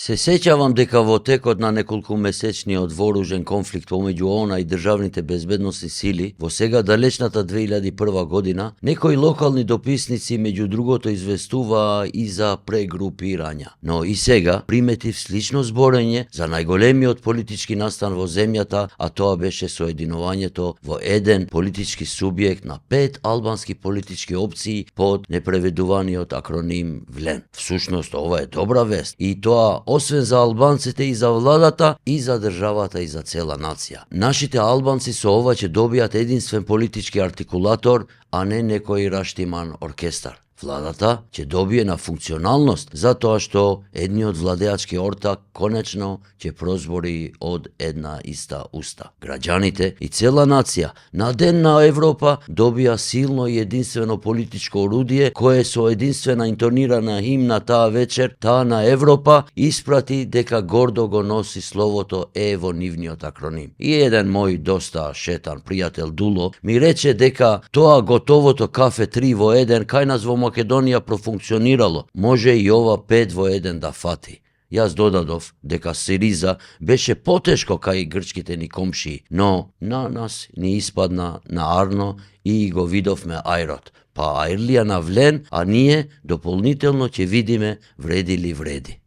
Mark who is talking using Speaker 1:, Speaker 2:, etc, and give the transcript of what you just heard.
Speaker 1: Се сеќавам дека во текот на неколку месечниот вооружен конфликт помеѓу ООН и државните безбедносни сили во сега далечната 2001 година, некои локални дописници меѓу другото известуваа и за прегрупирања. Но и сега приметив слично зборење за најголемиот политички настан во земјата, а тоа беше соединувањето во еден политички субјект на 5 албански политички опции под непреведуваниот акроним ВЛЕН. Всушност ова е добра вест и тоа освен за албанците и за владата, и за државата и за цела нација. Нашите албанци со ова ќе добијат единствен политички артикулатор, а не некој раштиман оркестар. Владата ќе добие на функционалност затоа што едниот владеачки ортак конечно ќе прозбори од една иста уста. Граѓаните и цела нација на Ден на Европа добија силно и единствено политичко орудие кое со единствена интонирана химна таа вечер, таа на Европа, испрати дека гордо го носи словото Е во нивниот акроним. И еден мој доста шетан пријател Дуло ми рече дека тоа готовото кафе 3 во 1 кај нас во Македонија профункционирало, може и ова 5 во 1 да фати. Јас додадов дека Сириза беше потешко кај грчките ни комшии, но на нас ни испадна на Арно и го видовме ајрот. Па ајрлија на ВЛЕН, а ние дополнително ќе видиме вреди ли вреди.